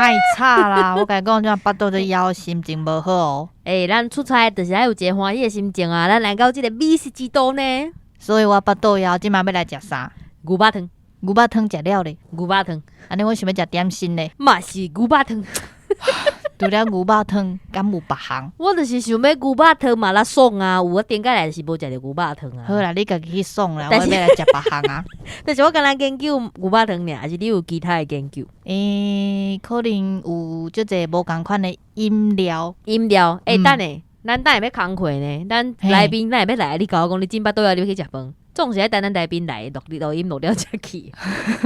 莫吵啦！我共你講，這腹肚咧枵，心情無好哦。欸，咱出差就是愛有一个歡喜的心情啊！咱來到這个美食之都呢。所以我腹肚枵，這馬欲來食啥？牛肉湯。牛肉湯食了咧。牛肉湯。按呢我想欲食點心咧。嘛是牛肉湯。除了牛肉湯，敢有別項？我就是想欲牛肉湯嘛來爽啊！有我頂擺來是無食著牛肉湯啊。好啦，你家己去爽啦，但是我欲來食別項啊。但是我敢若研究牛肉湯爾，還是你有其他的研究？欸，可能有足濟無仝款的飲料。飲料，欸，嗯等下，咱等下欲工課呢，咱來賓咱會欲來，你共我講你真腹肚枵，你欲去食飯，總是愛等咱來賓來錄錄音錄了才去。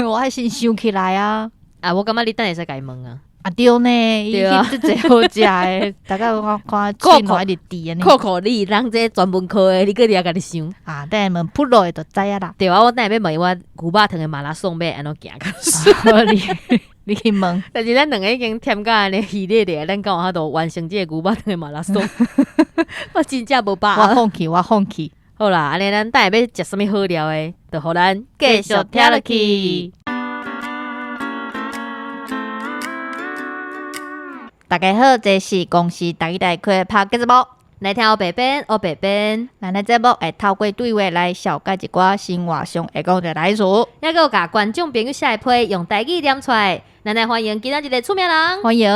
我愛先想起來啊。啊，我感覺你等下會使共伊問啊。啊對呢，伊對啊翕足濟好食的，逐家我看喙瀾一直滴按呢。扣扣你人這專門科的，你閣佇遐家己想。啊，等下問噗落的就知影啦。對啊，我等下欲問伊我牛肉湯的馬拉松欲按怎行較順。你去問。但是咱兩个已經忝甲按呢稀咧咧，咱敢有法度完成這个牛肉湯的馬拉松？我真正無把握。我放棄，我放棄。好啦，按呢咱等下欲食啥物好料的，就予咱繼續聽落去。大家好，這是公視台語台開的拍節目，來聽烏白編，烏白編。咱的節目會透過對話來紹介一寡生活上會講的台詞，抑閣有共觀眾朋友寫的批用台語念出來。咱來歡迎今仔日的出名人，歡迎。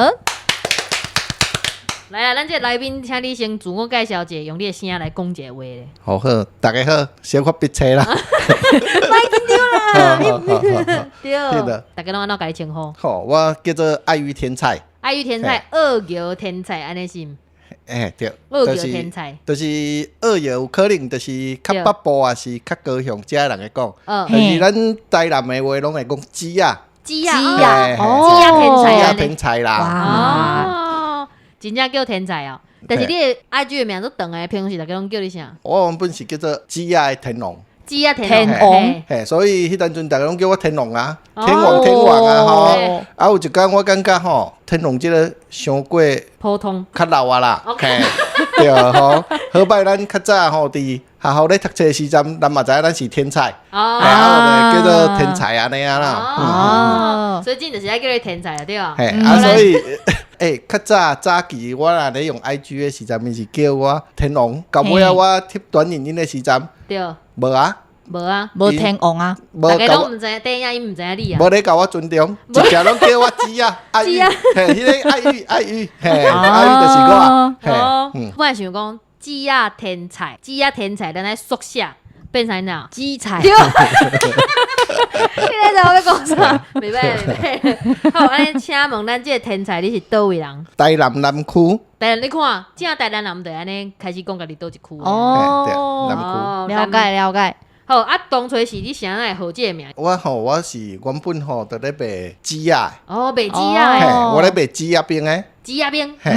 來啊，咱這个來賓，請你先自我介紹一下，用你的聲來講一个話咧。好好，大家好，小可別車啦。莫緊張啦，對，對大家攏按怎共你稱呼？好，我叫做愛玉天菜。愛玉天菜，惡搖天菜，按呢是毋？欸，對，惡搖天菜，就是惡搖，有可能就是較北部抑是較高雄遮人會講，但是咱台南的話攏會講姊仔，姊仔，哦，姊仔天菜，姊仔天菜啦。哦，真正叫天菜哦。但是你的 IG 的名足長的，平常時逐家攏叫你啥？我原本是叫做姊仔的天王。姊仔天王，嘿，所以彼當陣逐家攏叫我天王啊，天王天王啊吼。啊，有一工我感覺吼，天王這个傷過普通，較老啊啦，嘿，對吼。好擺咱較早吼，佇學校咧讀冊的時陣，咱嘛知影咱是天才，啊，就叫做天才按呢啊啦。哦，所以這就是愛叫你天才啊，對啊。嘿，啊，所以，欸，較早早期我若咧用 IG 的時陣，伊是叫我天王，到尾仔我翕短影音的時陣，對。無啊，無啊，無天王啊，逐家攏毋知影，底影伊毋知影你啊，無咧共我尊重，一定攏叫我姊仔，愛玉，嘿，彼个愛玉，愛玉，嘿，愛玉就是我，嘿，本來想講姊仔天菜，姊仔天菜，咱來縮寫變成哪？紫菜。對，你咧知我欲講啥？袂歹袂歹。好，按呢請問咱這个天菜，你是佗位人？台南南區。台南，你看，正台南人就按呢開始講家己佗一區。哦，南區，了解了解。好啊，當初是你啥會號這个名？我吼，我是原本吼，佇咧賣姊仔。哦，賣姊仔。嘿，我咧賣姊仔冰的。姊仔冰。嘿。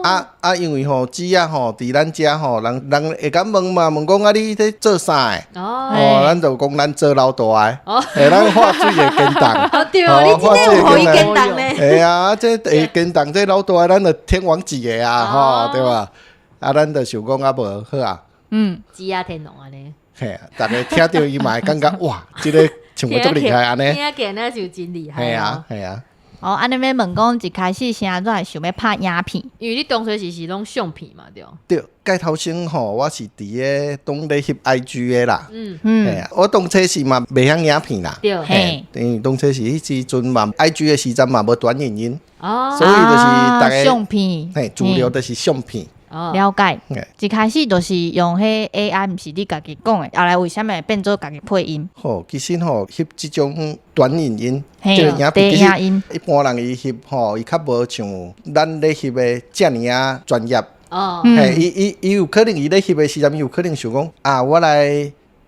啊啊，因為吼姊仔吼，佇咱遮吼，人人會敢問嘛？問講啊，你咧做啥的？哦，咱就講咱做老大的。哦，嘿，咱化水會堅凍。對，你真的有予伊堅凍呢？嘿啊，這會堅凍，這老大的，咱就天王級的啊，吼，對吧？啊，咱就想講啊，無好啊。嗯，姊仔天王按呢。嘿，逐家聽著伊嘛會感覺哇，這个像我足厲害按呢。聽起來就真厲害。嘿啊，嘿啊。哦，按呢欲問講，一開始啥怎會想欲拍影片？因為你當初是攏相片嘛，對。對，蓋頭先吼，我是佇个當咧翕 IG 的啦。嗯嗯。嘿啊，我當初是嘛袂曉影片啦。對。嘿。因為當初是彼時陣嘛，IG 的時陣嘛無短影音。哦。所以就是逐家相片。嘿，主流就是相片。了解。一開始就是用彼 AI，毋是你家己講的，後來為啥物會變做家己配音？吼，其實吼，翕這種短影音，這個影片，其實實一般人伊翕吼，伊較無像咱咧翕的遮爾仔專業。哦。嘿，伊有可能伊咧翕的時陣，伊有可能想講啊，我來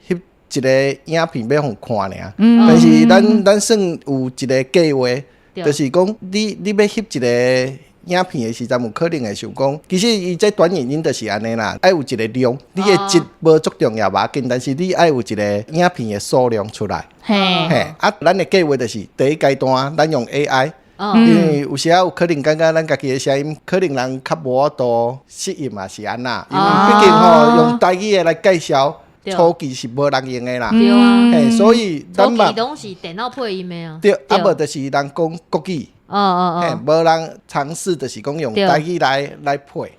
翕一个影片欲予看爾。但是咱算有一个計劃，就是講你欲翕一个影片的時陣，有可能會想講，其實伊這短影音就是按呢啦，愛有一个量，你的質無足重要無要緊，但是你愛有一个影片的數量出來。嘿，嘿，啊，咱的計劃就是第一階段，咱用 AI，因為有時仔有可能感覺咱家己的聲音，可能人較無法度適應嘛是按怎，因為畢竟吼用台語的來介紹，初期是無人用的啦。對啊，嘿，所以咱嘛初期攏是電腦配音的啊。對，啊無就是人講國語。嘿，無人嘗試就是講用台語來配，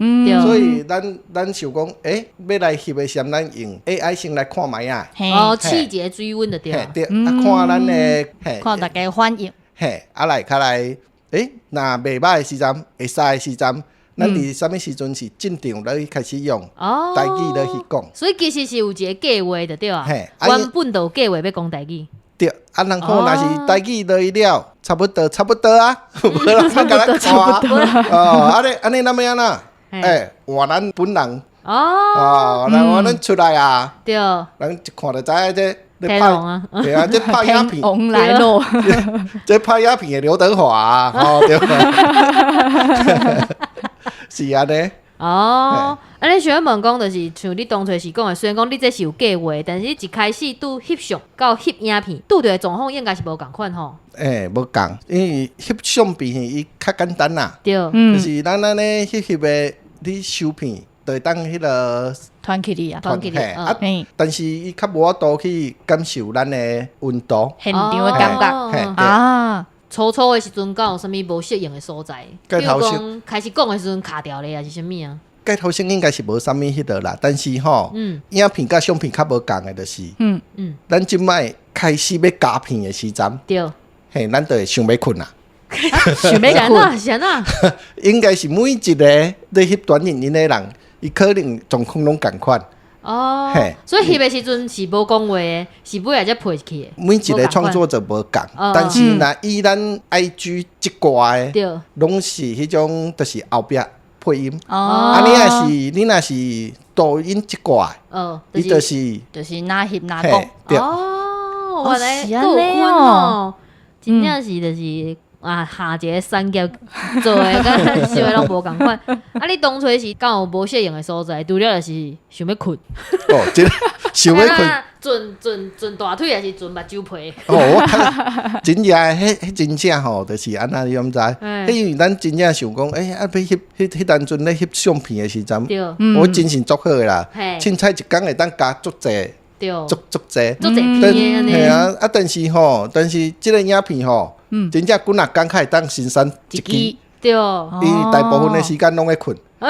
所以咱想講，欸，欲來翕的時陣，咱用 AI 先來看覓仔。哦，試一个水溫就對。嘿，對，啊，看咱的，嘿，看大家反應。嘿，啊來較來，欸，若袂䆀的時陣，會使的時陣，咱佇啥物時陣是正常來開始用台語來去講。所以其實是有一个計劃就對啊。原本就有計劃欲講台語。對，啊，人看若是台語落去了，差不多，差不多啊，無人共咱看哦，按呢咱欲按怎？欸，換咱本人。哦，然後咱出來啊。人一看就知影這咧拍，對啊，這拍影片。王來囉。這拍影片的劉德華啊，哦，對。是按呢。哦，按呢想欲問講，就是像你當初是講的，雖然講你這是有計劃，但是你一開始拄翕相到翕影片，拄著的狀況應該是無仝款吼。欸，無仝，因為翕相片伊較簡單啦。就是咱按呢翕翕的，你收片就會當彼个傳起去啊，傳起去啊。但是伊較無法度去感受咱的溫度，現場的感覺啊。初初的時陣，敢有啥物無適應的所在？比如講開始講的時陣卡掉咧，抑是啥物啊？蓋頭先應該是無啥物彼个啦，但是吼，影片佮相片較無仝的，就是，咱這擺開始欲加片的時陣，嘿，咱就會想欲睏啊，想欲睏，是按怎？應該是每一個咧翕短影音的人，伊可能狀況攏仝款。哦，所以翕的時陣是無講話的，是尾仔才配去的。每一個創作者無仝，但是若以咱 IG 這掛的，攏是彼種，就是後壁配音。啊，你若是抖音這掛的，伊就是就是哪翕哪講。哦，原來閣有分哦，真正是就是啊，下一个產業做的，佮咱想的攏無仝款。啊，你當初是敢有無適應的所在？除了就是想欲睏。哦，這想欲睏。盡盡盡大腿，抑是盡目睭皮？哦，我看真正彼真正吼，就是按怎你敢知？彼因為咱真正想講，欸，啊，欲翕彼當陣咧翕相片的時陣，我精神足好的啦。凊彩一工會當加足濟，足足濟，足濟片按呢。嘿啊，啊，但是吼，但是這个影片吼，真正幾若工才會當生產一支，伊大部分的時間攏咧睏。大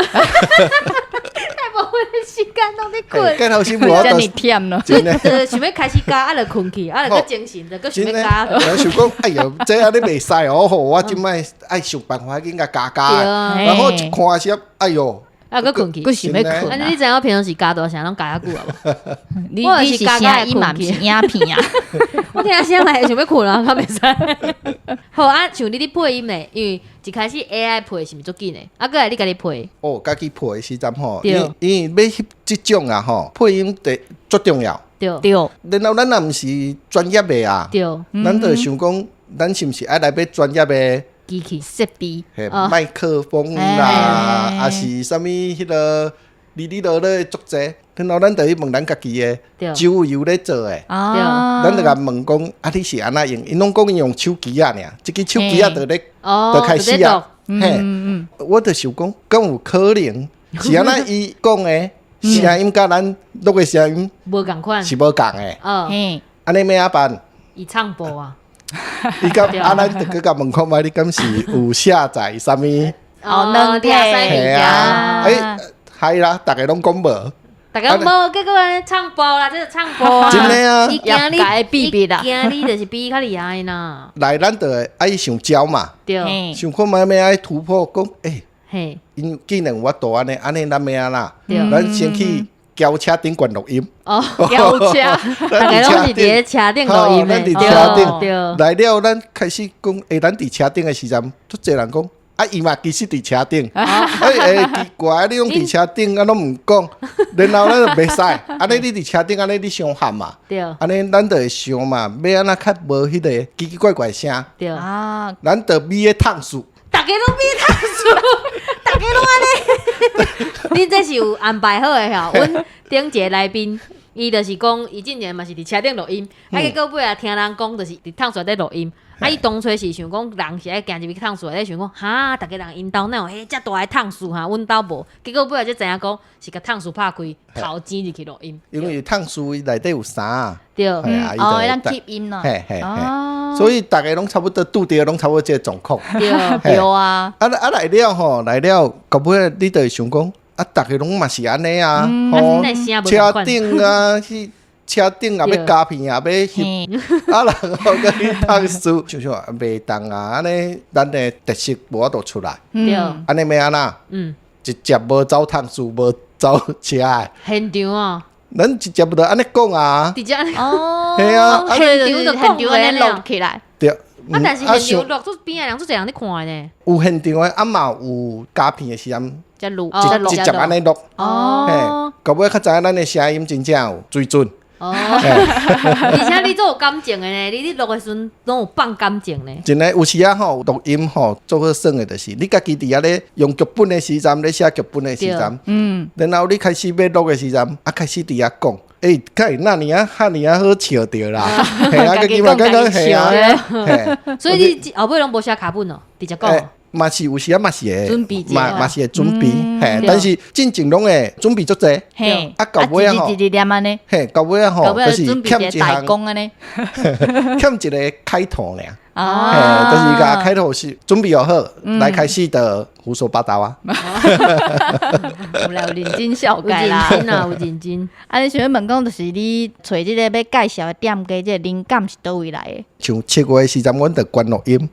部分的時間攏咧睏。蓋頭先無遮爾忝咯，真的想欲開始加，啊，就睏去，啊，就閣精神，就閣想欲加。我想講，哎喲，這按呢袂使哦，我這擺愛想辦法緊共加加。然後一看時，哎喲。啊，閣睏去，閣想欲睏。啊，你知影我平常時加大聲，攏加較久啊無？你是聲音嘛，毋是影片啊？我聽聲來想欲睏啊，較袂使。好啊，像你咧配音咧，因為一開始 AI 配是毋是足緊的？啊，閣來你家己配。哦，家己配的時陣吼，因為欲翕這種啊吼，配音得足重要。對。然後咱也毋是專業的啊。咱就想講，咱是毋是愛來買專業的機器設備？嘿，麥克風啦，抑是啥物彼个哩哩囉囉的足濟。然後咱就去問咱家己的酒友咧做的，咱就共問講，啊，你是按怎用？𪜶攏講𪜶用手機仔爾，一支手機仔就咧，就開始啊。嘿，我就想講，敢有可能是按怎伊講的聲音佮咱錄的聲音無仝款，是無仝的。按呢欲按怎辦？伊唱播啊。伊敢啊，咱就閣共問看覓，你敢是有下載啥物？哦，軟體。嘿啊，欸，係啦，逐个攏講無。逐家無，結果按呢唱播啦，這是唱播啊。真的啊！伊驚你，秘密啦，驚你就是比伊較厲害啦。來，咱就會愛想招嘛。對。想看覓欲愛突破，講欸，𪜶既然有法度按呢，按呢咱欲按怎？咱先去轎車頂懸錄音。哦，轎車，逐家攏是佇咧車頂錄音的。咱佇車頂。對。來了，咱開始講，欸，咱佇車頂的時陣，足濟人講。啊！伊嘛其實佇車頂，欸欸，奇怪，你攏佇車頂，啊攏毋講，然後咱就袂使，按呢你佇車頂，按呢你傷喊嘛，按呢咱就會想嘛，欲按怎較無彼個奇奇怪怪聲，對啊，咱就覕咧硫欶，逐家攏覕硫欶，逐家攏按呢，恁這是有安排好的吼，阮頂一个來賓。伊就是講，伊之前嘛是佇車頂錄音，啊，結果尾仔聽人講，就是佇硫欶內底錄音，啊，伊當初是想講人是愛行入去硩厝內底想講，哈，逐家人𪜶兜哪有彼遮大的硩欶哈，阮兜無。結果尾仔才知影講是共硩欶拍開，頭剪入去錄音。因為硩欶內底有衫，對，哦，會當吸音咯。嘿嘿嘿，所以逐家攏差不多拄著攏差不多這個狀況。對，對啊。啊啊來了吼，來了，到尾你就會想講，啊，逐家攏嘛是按呢啊，吼，車頂啊去。車頂也欲加片，也欲翕，啊，然後閣去硩欶，想想袂當啊，按呢咱的特色無法度出來，對，按呢欲按怎？直接無走硩欶，無走車的。現場啊！咱直接就按呢講啊，直接哦，係啊，現場就現場按呢錄起來。對，啊，但是現場錄做邊仔人足濟人咧看呢。有現場的，啊嘛有加片的時陣，才錄，直接按呢錄。哦，嘿，到尾較知影咱的聲音真正有水準。哦，而且你做有感情的呢，你錄的時陣攏有放感情呢。真的，有時啊吼，錄音吼做好耍的，就是你家己佇遐咧用劇本的時陣，咧寫劇本的時陣，然後你開始欲錄的時陣，啊開始佇遐講，欸，敢會那爾啊，遐爾啊好笑著啦，係啊，家己嘛感覺係啊，所以你後尾攏無寫卡本哦，直接講。嘛是有時啊，嘛是會準備，嘛是會準備，嘿，但是進前攏會準備足濟，嘿，啊到尾啊吼，一日念按呢，嘿，到尾啊吼，就是欠一項，欠一個開頭爾，啊，就是共開頭是準備好，來開始就胡說八道啊，有啦，有認真笑解啦，有認真啊，有認真。啊，你想欲問講，就是你揣這個欲介紹的店家，這個靈感是佗位來的？像7月的時陣，阮就關錄音。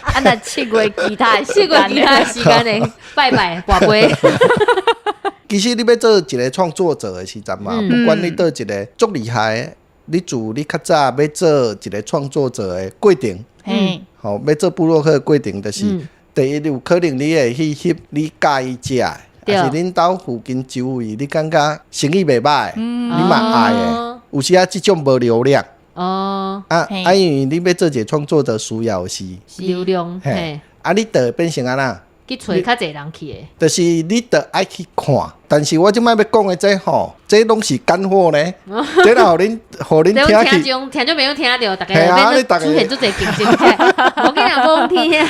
啊，若7月其他的7月其他的時間呢？拜拜，跋杯。其實你欲做一個創作者的時陣嘛，不管你佗一個足厲害的，你自你較早欲做一個創作者的過程，吼，欲做部落客的過程，就是第一，有可能你會去翕你佮意食的，抑是恁兜附近周圍，你感覺生意袂䆀，你嘛愛的。有時啊，這種無流量。哦。啊啊，因為你欲做一個創作者，需要的是流量。嘿。啊，你就會變成按怎？去揣較濟人去的。就是你著愛去看，但是我這擺欲講的這吼，這攏是乾貨呢。這若予恁聽去，聽眾朋友聽著，逐家出現足濟競爭者，無緊人講聽。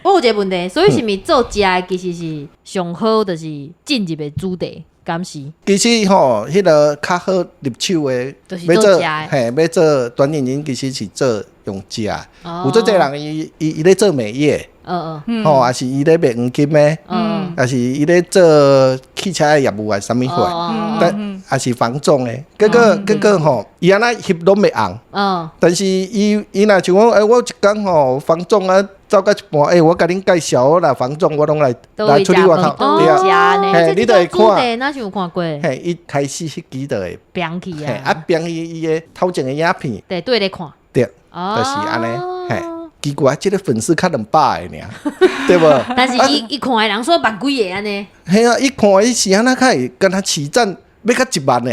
我有一個問題，所以是毋是做食的其實是上好，就是進入的主題，敢是？其實吼，彼個較好入手的，欲做，嘿，欲做短影音，其實是做用食的。有足濟人伊咧做美業。吼，抑是伊咧賣黃金的，抑是伊咧做汽車的業務，抑是啥物貨，但抑是房仲的，結果吼，伊按呢翕攏袂紅。但是伊若像講，欸，我一工吼房仲啊，走到一半，欸，我共恁介紹，我若房仲我攏來出去外口，對啊，嘿，你就會看，哪像有看過？嘿，伊開始彼支就會變去啊，啊變去伊的頭前的影片，對，對咧看，對，就是按呢，嘿。奇怪，這個粉絲較200個爾，對無？但是伊伊看的人說萬幾个按呢。嘿啊，伊看伊是按怎較會敢若起讚欲較1萬个，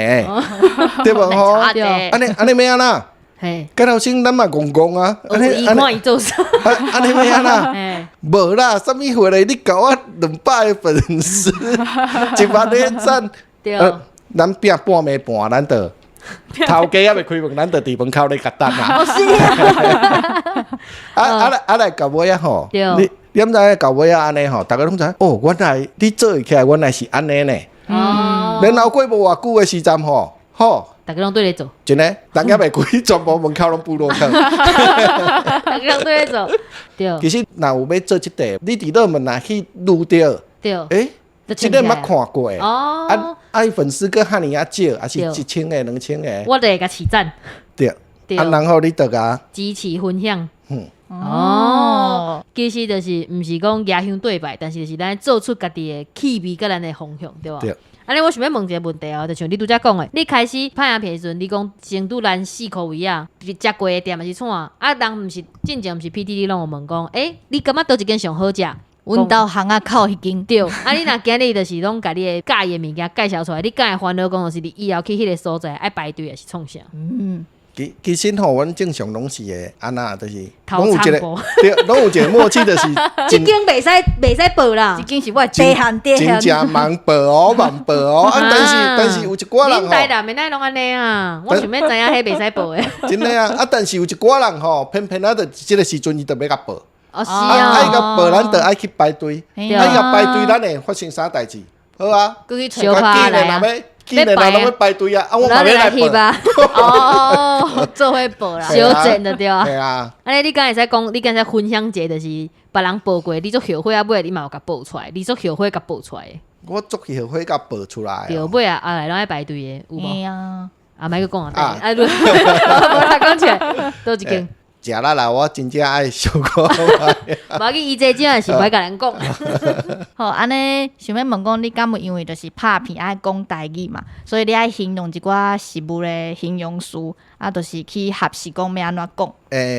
對無吼？按呢按呢欲按怎？嘿，敢頭先咱嘛戇戇啊！按呢伊看伊做啥？按呢欲按怎？無啦，啥物貨咧？你共我200個粉絲，1萬個讚，對。咱拼半暝半，咱就。頭家猶未開門，咱就佇門口咧共等啊！啊啊來啊來到尾啊吼！你毋知影到尾啊按呢吼，逐家攏知哦，原來你做會起來，原來是按呢呢。然後過無偌久的時陣吼，吼，逐家攏對咧做。真的，人猶未開，全部門口攏部落客。逐家攏對咧做。對。其實若有欲做這塊，你佇倒門若去遇著，欸，這個毋捌看過，哦，啊啊！伊粉絲閣遐爾仔少，抑是1000個、2000個，我就會共起讚。對，啊，然後你就共支持分享。哦，其實就是毋是講舉香對拜，但是就是咱做出家己的氣味佮咱的方向，對無？對。按呢，我想欲問一個問題哦，就像你拄才講的，你開始拍影片的時陣，你講先拄咱四箍位仔，食過的店抑是創？啊，人毋是進前毋是 PTT 攏有問講，欸，你感覺佗一間上好食？阮兜巷仔口彼間。對，啊，你若今日就是攏共你的佮意的物件介紹出來，你敢會煩惱講，就是你以後去彼個所在愛排隊抑是創啥？其實吼，阮正常攏是會按怎，就是頭攏有一個摠無對，攏有一個默契，就是這間袂使報啦這，間是我的底限底真限。正茫報哦，茫報哦。啊，但是有一寡人恁台吼，南的哪攏按呢啊？我想欲知影彼袂使報的。真的啊，啊，但是有一寡人吼，偏偏啊，就這個時陣伊就欲共報。哦，是啊，啊，伊啊，共報，咱就愛去排隊。嘿啊，伊共排隊，咱會發生啥代誌？好啊，閣去小揣拍來啊既然若欲，既然若欲排隊啊，啊，我嘛欲來報。啊，哦，做伙報啦。小戰就對啊。係啊，按呢，你敢會使講？你敢會使分享一個，就是別人報過，你足後悔啊，尾你嘛有共報出來，你足後悔共報出來的。我足後悔共報出來。對，尾啊，後來攏愛排隊的，有無？嘿啊，啊，莫閣講啊，啊啊，無啦，講起來，佗一間？食力啦，我真正愛小可。無要緊，伊這真正是袂共人講。好，按呢想欲問講，你敢有因為就是拍片愛講台語嘛，所以你愛形容一寡食物的形容詞，啊，就是去學習講欲按怎講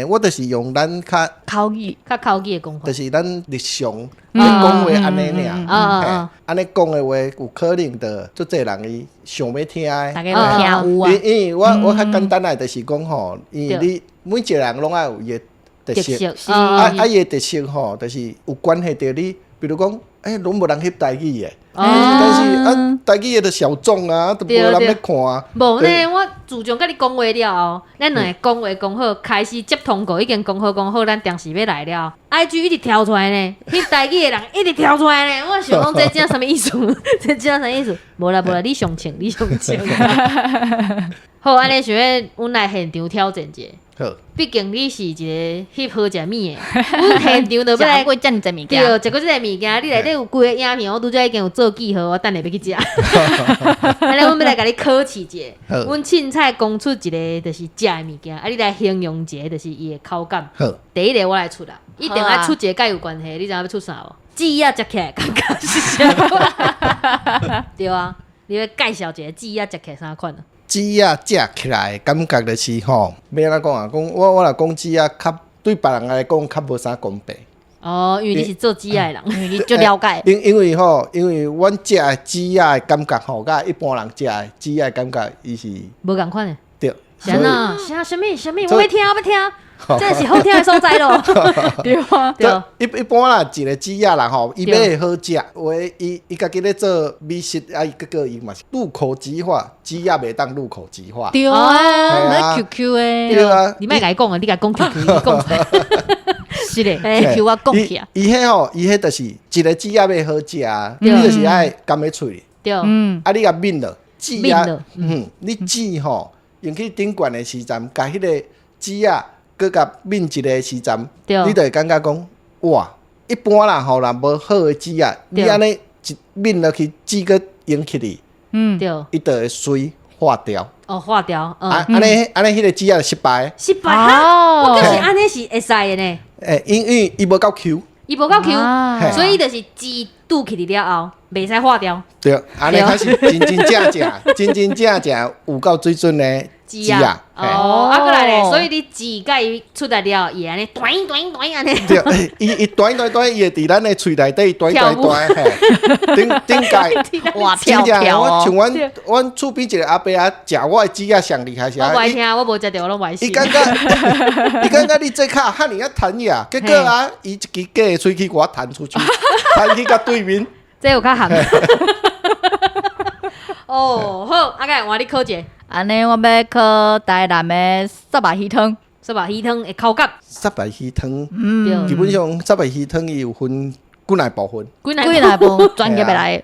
我就是用咱較，口語。較口語的講法就。是咱日常咧講話按呢爾。按呢講的話，有可能就足濟人伊想欲聽的。大家攏聽有啊，因為我較簡單來就是講吼，因為你每一個人攏愛有伊的特色，色，啊啊伊的特色吼，就是有關係著你，比如講，欸，攏無人翕台語的，但是啊，台語的就小眾啊，都無人欲看啊。無呢，我自從佮你講話了後，咱兩个講話講好，開始接通告已經講好講好，咱定時欲來了，IG 一直跳出來呢，翕台語的人一直跳出來呢，我想講這真啥物意思？這真啥意思？無啦無啦，你上穿，你上穿。好，按呢想欲阮來現場挑戰一下。好，畢竟你是一個翕好食物的，阮現場就欲來食過遮爾濟物對，件，食過這个物件，你內底有規个影片，我拄才已經有做記號，我等下欲去食。按呢，阮欲來共你考試一下，好阮凊彩講出一个就是食的物件，啊，你來形容一個就是伊的口感。好，第一个我來出啦，一定愛出一个佮伊有關係，你知影欲出啥無？舌仔食起來感覺是啥款？對啊，你欲介紹一個舌仔食起來啥款啊？舌仔食起來的感覺就是吼，欲按怎講啊？講我若講舌仔，較對別人來講較無啥公平。哦，因為你是做舌仔的人，因為你足了解。因為吼，因為阮食的舌仔的感覺吼，佮一般人食的舌仔的感覺，伊是無仝款的。對。是按怎？啥啥物啥物？我欲聽，我欲聽，這是好聽的所在咯。對啊，對，一般啦，一個舌仔啦吼，伊欲會好食，有的伊家己咧做美食，啊，伊結果伊嘛是入口即化，舌仔袂當入口即化。對啊，那 Q Q 的。對啊，你莫共伊講啊，你共伊講 Q Q，你講出來。是咧，Q Q 我講起來。伊彼吼，伊彼就是一個舌仔欲好食，你就是愛含咧喙。對，啊，你共抿落，舌仔，你舌吼用去頂懸的時陣，共彼個舌仔閣共抿一个時陣，你就會感覺講，哇，一般啦吼，若無好的舌仔，你按呢一抿落去，舌閣用起去，對，伊就會隨化掉。哦，化掉，啊，按呢按呢，彼個舌仔就失敗。失敗哈，我就是按呢是會使的呢。欸，因為伊無夠 Q，伊無夠 Q，所以就是舌拄起了後，袂使化掉。對，按呢才是真真正正、真真正正有夠水準的舌仔。哦，啊，閣來咧，所以你舌共伊出來了，伊會按呢斷斷斷按呢。對，伊斷斷斷，伊會佇咱的喙內底斷斷斷，嘿，頂頂蓋哇跳跳我像阮厝邊一個阿伯啊，食我的舌仔上厲害是我無愛聽，我無食著，我攏無愛信。伊感覺你這跤遐爾仔彈呀，結果啊，伊一支假的喙齒予我彈出去，彈去佮對面。這有較含。哦，好，啊，閣來換你考一个。按呢，我欲考台南的虱目魚湯。虱目魚湯的口感。虱目魚湯，基本上虱目魚湯伊有分幾若部分。幾若部分專業的來。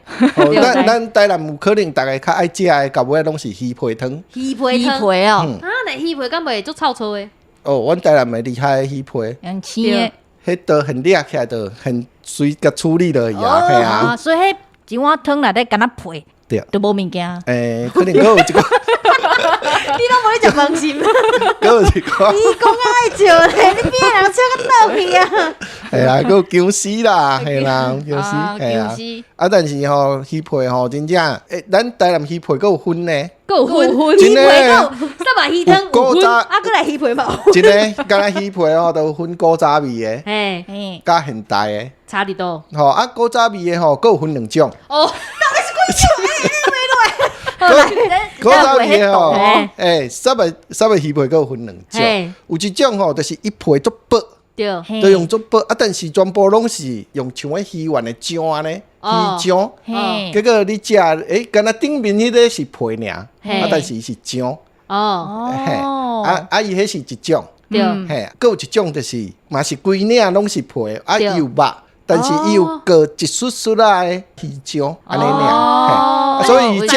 咱台南有可能逐个較愛食的，到尾攏是魚皮湯。魚皮湯哦。啊，那魚皮敢袂足臭臭的？哦，阮台南的厲害魚皮。用青的。彼都很掠起來，就很隨共處理落去啊，嘿啊。所以彼一碗湯內底敢若皮，對，都無物件。欸，可能閣有一個。你攏無咧食飯是毋？閣有一個。伊講愛笑咧，你邊個人笑甲倒去啊？嘿啊，閣有薑絲啦，嘿啦，薑絲，嘿啊。啊，但是吼，魚皮吼，真正，欸，咱台南魚皮閣有分呢。閣有分，魚皮閣有虱目魚湯有分，啊，閣來魚皮嘛有。真的，敢若魚皮吼，都有分古早味的，嘿，佮現代的。差佇佗？吼，啊，古早味的吼，閣有分兩種。哦，到底是幾種？欸，欸，袂落。古早味的吼，欸，虱目魚皮閣有分兩種，有一種吼，就是伊皮足薄，就用足薄啊，但是全部攏是用像彼魚丸的漿按呢，魚漿，結果你食，欸，敢若頂面彼個是皮爾，啊，但是伊是漿，嘿，啊啊，伊彼是一種，嘿，閣有一種就是嘛是規領攏是皮，啊，伊有肉。但是伊有閣一絲絲仔的魚漿按呢爾，所以食起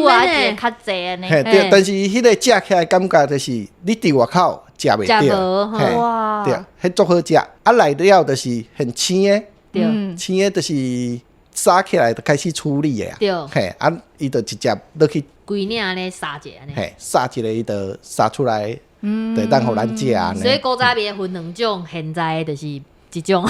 來較濟按呢。嘿，對，但是彼個食起來感覺就是你佇外口食袂著，嘿，對，彼足好食。啊，來了就是現青的，青的就是殺起來就開始處理的啊，嘿，啊，伊就直接落去規領按呢殺一個按呢，嘿，殺一個伊就殺出來，就當予咱食按呢。所以古早味分兩種，現在的就是。一種，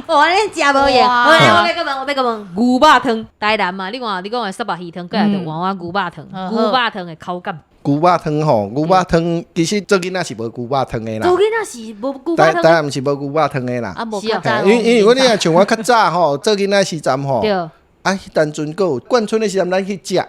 哦，按呢食無用。我欲閣問，我欲閣問牛肉湯，台南嘛，你看你講的虱目魚湯，過來就換碗牛肉湯，牛肉湯的口感。牛肉湯吼，牛肉湯其實做囡仔是無牛肉湯的啦。做囡仔是無牛肉湯。台南是無牛肉湯的啦。啊，無是較因為我你若像我較早吼，做囡仔時陣吼，啊，彼當陣閣有冠春的時陣，咱去食，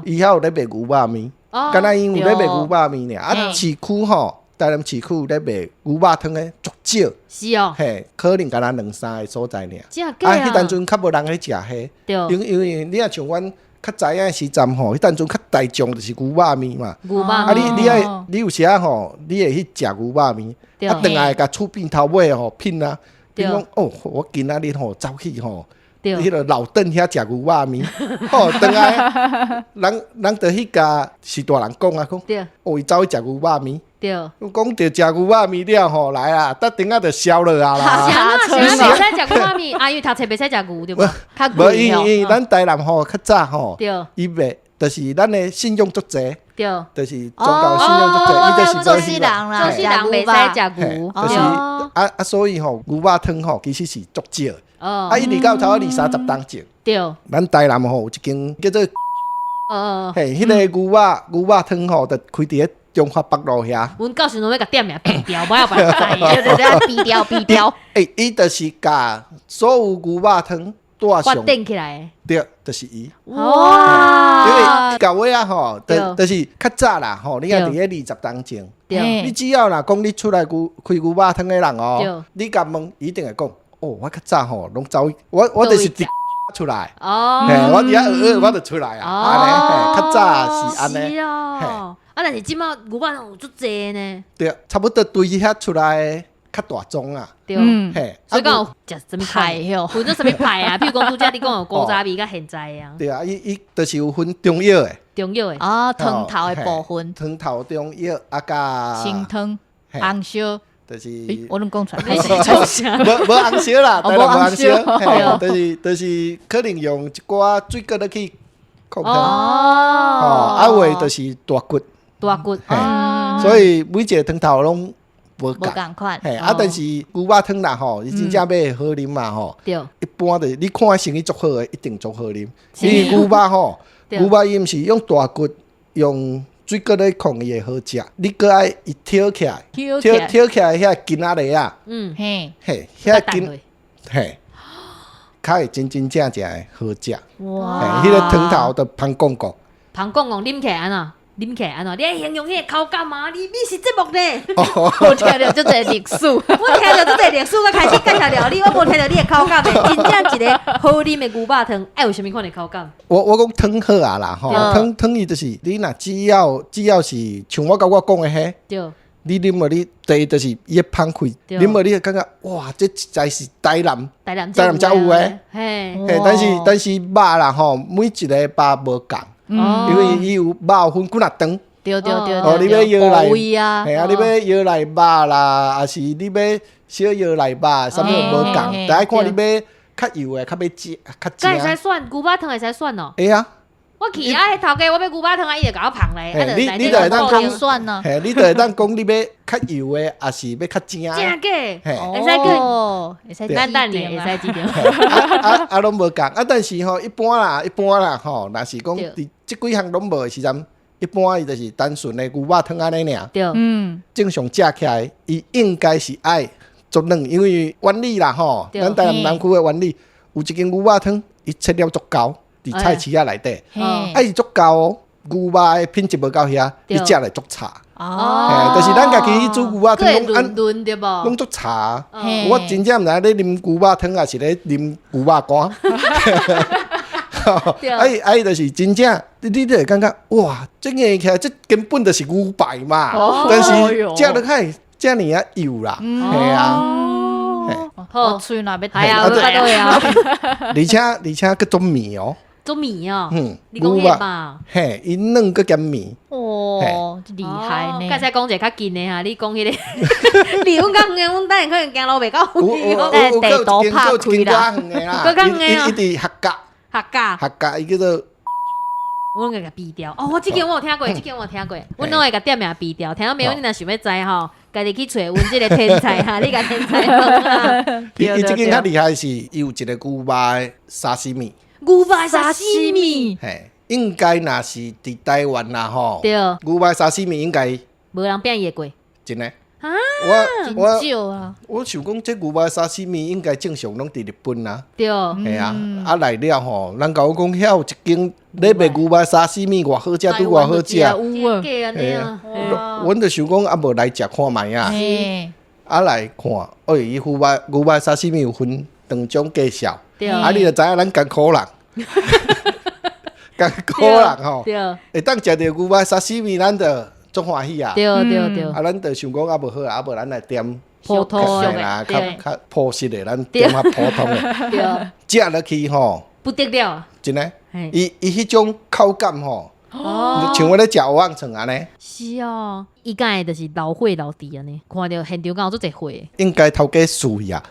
伊遐有咧賣牛肉麵，敢若𪜶有咧賣牛肉麵爾。啊，市區吼。台南市區有咧賣牛肉湯的足少，是哦，嘿，可能敢若兩三個所在爾。啊，彼當陣較無人去食彼，因為你若像阮較知影的時陣吼，彼當陣較大眾就是牛肉麵嘛。牛肉麵。啊，你愛你有時仔吼，你會去食牛肉麵，啊，轉來共厝邊頭尾吼品啊，品講哦，我今仔日吼走去吼。彼个老鄧遐食牛肉麵，吼，轉來人人就去共是大人講啊，講，哦，伊走去食牛肉麵，講著食牛肉麵了吼，來啊，搭頂仔就燒落啊啦。是按怎，袂使食牛肉麵，啊，因為讀冊袂使食牛對無？較無，貴因為咱台南吼較早吼，伊袂，就是咱的信仰足濟，就是宗教信仰足濟，伊就是做死人啦，做死人袂使食牛，就是啊啊，所以吼牛肉湯吼其實是足少。啊，一直到差不多二三十冬前，咱台南吼有一間叫做，嘿，彼個牛肉湯吼，就開佇咧中華北路遐。阮到時陣欲共店名變掉，無要別人知。對對對，變掉變掉。欸，伊就是共所有牛肉湯帶上。發展起來。對，就是伊。哇！因為舊尾仔吼，就是較早啦吼，你若佇咧二十冬前，你只要若講你出來牛開牛肉湯的人哦，你共問，伊一定會講。哦，我較早吼，攏走，我就是佇出來，嘿，我佇遐學學，我就出來啊，按呢，較早是按呢，是哦，啊，但是這擺牛肉湯有足濟呢，對，差不多對遐出來較大宗啊，對，嘿，所以講有食啥物派分做啥物派啊？譬如講拄才你講有古早味佮現在啊，對啊，伊就是有分中藥的，中藥的，啊，湯頭的部分，湯頭中藥啊，佮清湯、紅燒。就是，我攏講出來，無無紅燒啦，台南無紅燒，就是可能用一寡水果落去焢湯，哦，啊有的就是大骨，大骨，所以每一个湯頭攏無仝款，嘿，啊，但是牛肉湯啦吼，伊真正欲好啉嘛吼，一般就是你看生意足好的，一定足好啉，因為牛肉吼，牛肉伊毋是用大骨用。水果咧控伊會好食，你閣愛伊挑起來，挑挑起來遐筋仔螺仔，嗯，嘿，嘿，遐筋，嘿，較會真真正正的好食。哇，彼個湯頭就芳摃摃，芳摃摃啉起來按怎？啉起來按怎？你愛形容彼個口感嗎？你美食節目呢？我聽著足濟歷史，我聽著足濟歷史，我開始介紹料理，我無聽著你的口感的。真正一个好啉的牛肉湯，愛有啥物款的口感？我講湯好啊啦，吼，湯湯伊就是你若只要是像我佮我講的彼，你啉落你第一就是伊的芳氣，啉落你會感覺哇，這實在是台南，台南台南才有的，嘿，但是肉啦吼，每一个肉無仝。因為伊有肉分幾若長，對對對，哦，你欲腰內，位啊，嘿啊，你欲腰內肉啦，抑是你欲小腰內肉，啥物無仝，但愛看你欲較油的，較欲食，較正。會使選牛肉湯會使選哦。會啊。我去啊，彼頭家我欲牛肉湯啊，伊就共我捧來。你就會當講選啊。嘿，你就會當講你欲較油的，抑是欲較正。正假？會使叫，會使等等咧，會使指定。啊啊，攏無仝啊，但是吼，一般啦吼，若是講佇這幾項攏無的時陣，一般伊就是單純的牛肉湯按呢爾。對，正常食起來，伊應該是愛足軟，因為原理啦吼，咱台南南區的原理，有一間牛肉湯，伊切了足厚。佇菜市仔內底，嘿啊伊足厚哦，牛肉的品質無夠遐，你食來足差。哦，嘿，就是咱家己去煮牛肉湯，攏按攏潤對無？攏足差。嘿我真正毋知咧啉牛肉湯，抑是咧啉牛肉乾。對啊伊啊伊就是真正，你就會感覺哇，這硬起來，這根本就是牛排嘛。但是食落去遮爾仔幼啦，嘿啊，哦，好我喙若欲係啊，我啊對巴肚會啊，而且閣足綿哦，做麵哦，你牛講彼肉吧，嘿，伊軟閣兼綿。哦，這厲害呢！剛才講一個較近的哈，你講彼個，離阮較遠，阮等下可能行路袂到有有有有，閣有一間閣有一間較遠的啦，閣較遠的哦伊伊佇客家，客家，客家伊叫做我攏會共比掉。哦，我這間我有聽過，這間我有聽過，阮攏會共店名比掉。聽到沒有？你若想欲知吼，家己去揣阮這個天菜哈，你共天菜問啊。伊伊這間較厲害是，伊有一個牛肉的沙西米，牛肉沙西米，嘿，應該若是佇台灣啦吼，對，牛肉沙西米應該無人變伊會過。真的。啊我我真少啊，我想講，這牛肉沙西米應該正常攏佇日本啊，對，嘿啊，啊來了吼，人共我講遐有一間咧賣牛肉沙西米，偌好食，拄偌好食。有啊，假按呢啊。阮就想講啊，無來食看覓啊，嘿，啊來看，哦，伊牛肉沙西米有分兩種介紹，對啊，你就知影咱艱苦人，艱苦人吼，對會當食著牛肉沙西米，咱就足歡喜啊。對對對，啊，咱就想講啊，無好啊，啊無咱來點普通較啦，的，對較較樸實的，咱點較普通的，對，食落去吼，不得了。真的，嘿伊伊彼種口感吼，哦像我咧食蚵仔腸按呢，是哦，伊敢會就是老火老滴按呢，看著現場敢有足濟火的。應該頭家輸去啊。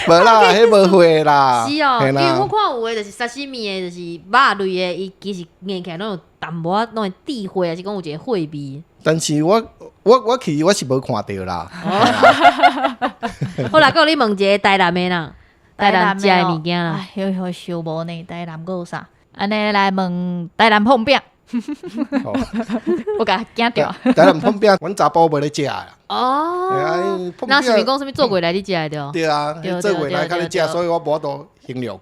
無啦，彼無火啦，是哦，嘿因為我啦，看有的就是沙西米的，就是肉類的，伊其實硬起來攏有淡薄仔，攏會滴火，還是講有一個火味。但是我去我是無看著啦，好啦，閣有你問一个台南的啦，台南食的物件啦，哎，呦呦，想無呢，台南閣有啥？按呢來問台南碰餅，吼我共驚著。台南碰餅，阮查埔無咧食啦。哦，嘿啊，碰那是毋是餅講啥物做過來你食的對？對啊，對做過來較咧食，所以我無法度形容。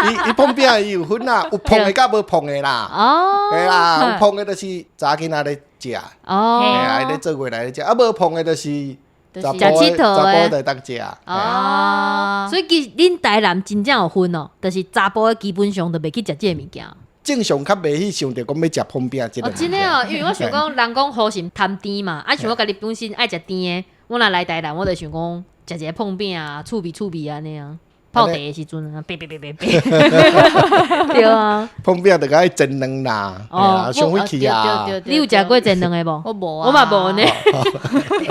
伊伊碰餅伊有分啦，有碰的佮無碰的啦。哦，嘿啦，有碰的就是查囡仔咧食，哦，嘿啊，伊咧做過來咧食，啊無碰的就是查埔食佚佗的查埔就會當食。哦，所以其實恁台南真正有分哦，就是查埔的基本上就袂去食這个物件。正常較袂去想著講欲食碰餅這個哦，真的哦，因為我想講，人講好心貪甜嘛，啊，像我家己本身愛食甜的，我若來台南，我就想講食一个碰餅啊，趣味趣味按呢啊，泡茶的時陣啊，白白白白白，對啊，碰餅就愛煎卵啦，哦嘿啊，傷火氣啊。你有食過煎卵的無？我無啊，我嘛無呢。對，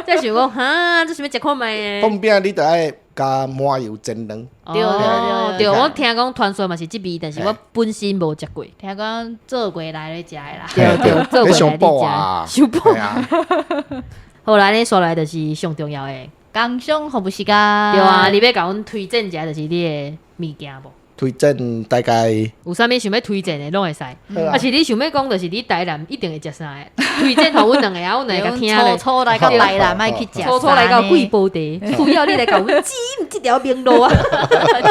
才想講哈，這啥物食看覓的？碰餅你就愛加麻油煎卵，對對對對，我聽講傳說嘛是這味，但是我本身無食過。聽講做過來咧食的啦。對對，做過來彼上補啊，你食，上補嘿啊，好啦，按呢紲來就是上重要的。工商服務時間。對啊，你欲共阮推薦一下，就是你的物件無？推薦大概有啥物想欲推薦的，攏會使。好啊啊是你想欲講，就是你台南一定會食啥的，推薦予阮兩個啊，阮兩個共聽咧。初初來到台南，愛去食初初來到貴寶地，需要你來共阮指引這條明路啊。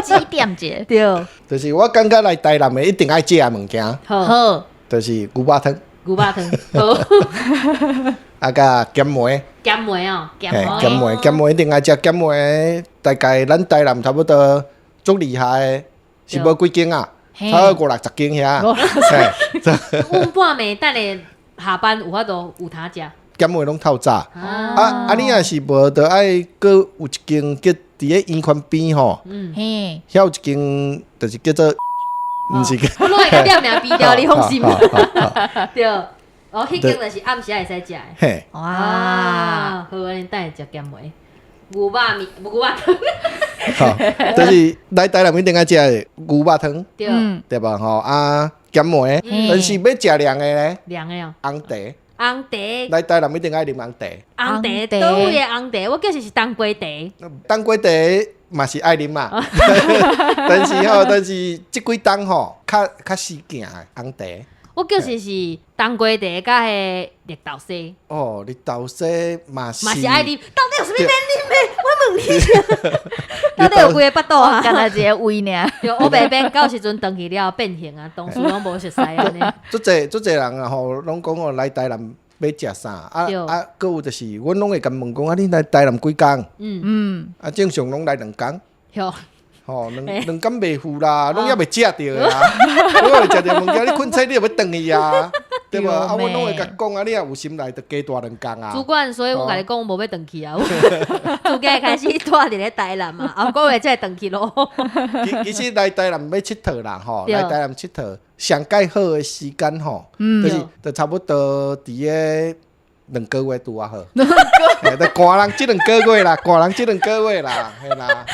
指點一下。對，就是我感覺來台南的一定愛食的物件，好，好，就是牛肉湯，牛肉湯，好，啊佮鹹糜，鹹糜哦，嘿，鹹糜，鹹糜一定愛食，鹹糜大概咱台南差不多足厲害的，是無幾間啊，嘿差不多五六十間遐，嘿，阮半暝等下下班有法度有通食。鹹糜攏透早。啊，啊啊！你若是無，就愛閣有一間叫佇咧圓環邊吼，嘿，遐有一間就是叫做，毋是叫我攏會共店名比掉，你放心。好好好對，哦，彼間就是暗時會使食的。嘿，哇，啊，好，按呢等下食鹹糜，牛肉麵，牛肉湯，好，就是來台南一定愛食的牛肉湯，對，嗯，對吧？吼啊，鹹糜，嗯但是欲食涼的咧，涼的哦，紅茶，紅茶，來台南一定愛啉紅茶，紅茶，紅茶佗位的紅茶？我叫是冬瓜茶。冬瓜茶嘛是愛啉嘛，但是吼，但是這幾冬吼，較較死行的紅茶。我叫是是冬瓜茶佮彼個綠豆沙，哦，綠豆沙嘛是嘛是愛啉，到底有啥物免啉的？我問你，到底有幾个腹肚啊？干焦一个胃爾。對，烏白變到時陣轉去了後變形啊，同事攏無熟似按呢。足濟足濟人啊吼，攏講哦來台南欲食啥啊啊，閣有就是，阮攏會共問講啊，你來台南幾工？啊，正常攏來兩工。吼，兩兩工袂赴啦，攏猶未食著的啊，攏猶未食著物件，你睏醒你就欲轉去啊，對無？啊，阮攏會共講啊，你若有心來，就加蹛兩工啊。主管，所以阮共你講，無欲轉去啊。自今日開始蹛佇咧台南啊，後個月才會轉去囉。其實來台南欲𨑨迌啦，吼，來台南𨑨迌，上蓋好的時間吼，就是就差不多佇个兩個月拄仔好。嘿，就寒人這兩個月啦，寒人這兩個月啦，嘿啦。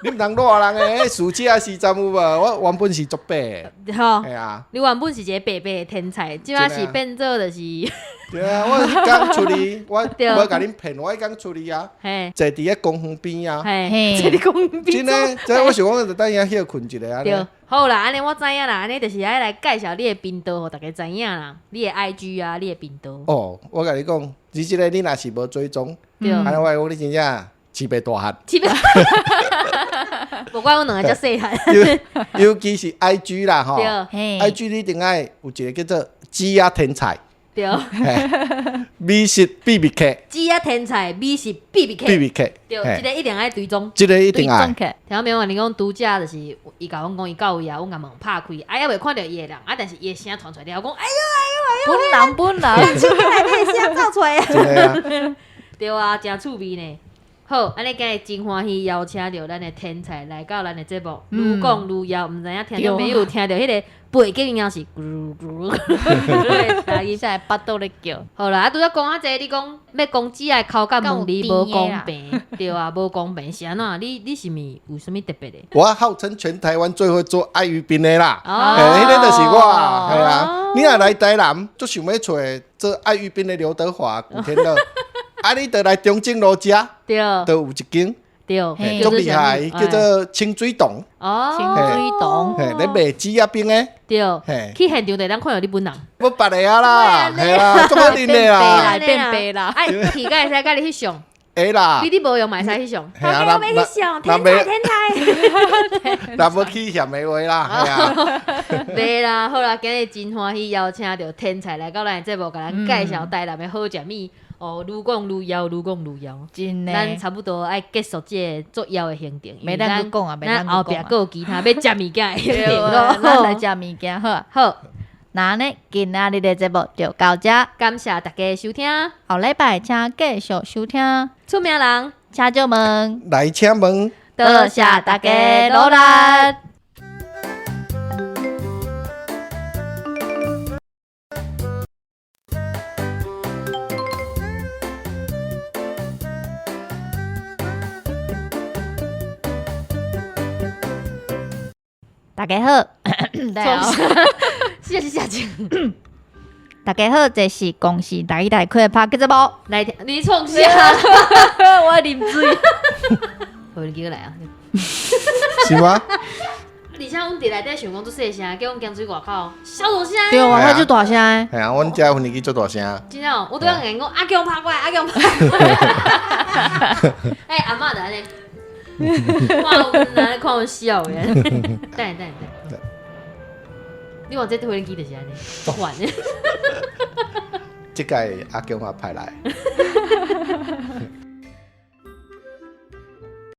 你毋通熱人的，暑假時陣有無？我原本是足白的。吼，嘿啊。你原本是一個白白的天才，這擺是變做就是。對啊，我彼工出去，我無共恁騙，我彼工出去啊，坐佇个公園邊啊，坐佇公園邊。真的，這我想講，就等遐歇睏一下按呢。對，好啦，按呢我知影啦，按呢就是愛來介紹你的頻道，予大家知影啦。你的 IG 啊，你的頻道。哦，我共你講，你這個你若是無追蹤，對，按呢我講你真正飼袂大漢。飼袂，無怪阮兩個遮細漢。尤其是 IG 啦，吼，IG 你一定愛有一個叫做姊仔天菜。對，美食秘密客。姊仔天菜美食秘密客。秘密客。對，這個一定愛追蹤。這個一定愛。聽沒有？你講拄才就是伊共阮講伊到位啊，阮共門拍開，啊，猶未看著伊的人，啊，但是伊的聲傳出來了，講哎喲哎喲哎喲，本人本人，手機內底聲走出來啊。對啊，誠趣味呢。好，按呢今日真歡喜邀請著咱的天菜來到咱的節目，愈講愈枵，毋知影聽眾朋友聽著彼个背景音是咕咕咕，伊才會腹肚咧叫。好啦，啊，拄才講較濟，你講欲講姊仔的口感，問你無公平，對啊，無公平是按怎？你是毋是有啥物特別的？我號稱全台灣最會做愛魚冰的啦，嘿，彼个就是我，嘿啊，你若來台南，足想欲揣做愛魚冰的劉德華、古天樂。啊！你著來中正路食，著有一間，對，足厲害，叫做清水洞。哦，清水洞，嘿，咧賣姊仔冰的，對，去現場就會當看著你本人。無別个啊啦，嘿啦，足好啉的啦，變白啦，哎，去敢會使佮你翕相？會啦，你無用嘛會使翕相。嘿啊，我欲翕相，天菜天菜。若無起嫌的話啦，嘿啊。袂啦，好啦，今日真歡喜邀請著天菜來到咱的節目，共咱介紹台南的好食物。哦，愈講愈枵，愈講愈枵。真的。咱差不多愛結束這个足枵的行程，袂當閣講啊，咱後壁閣有其他欲食物件的行程咯。咱來食物件好。好，那呢，今仔日的節目就到這，感謝大家收聽。後禮拜請繼續收聽。出名人，請借問，來請問，多謝大家努力。大家好，謝謝謝謝。大家好，這是公視台語台開的拍節目。來聽，你創啥？我啉水。好，你幾個來啊？是嗎？而且阮佇內底想講足細聲，叫阮江水外口小大聲。對，外口足大聲。嘿啊，阮遮分離機足大聲。真正，我拄仔共𪜶講阿強拍過來，阿強拍過來。欸，阿嬤就按呢，看阮按呢看阮笑的。等下等下等下。你看這回音機就是按呢，煩。這屆阿強也派來。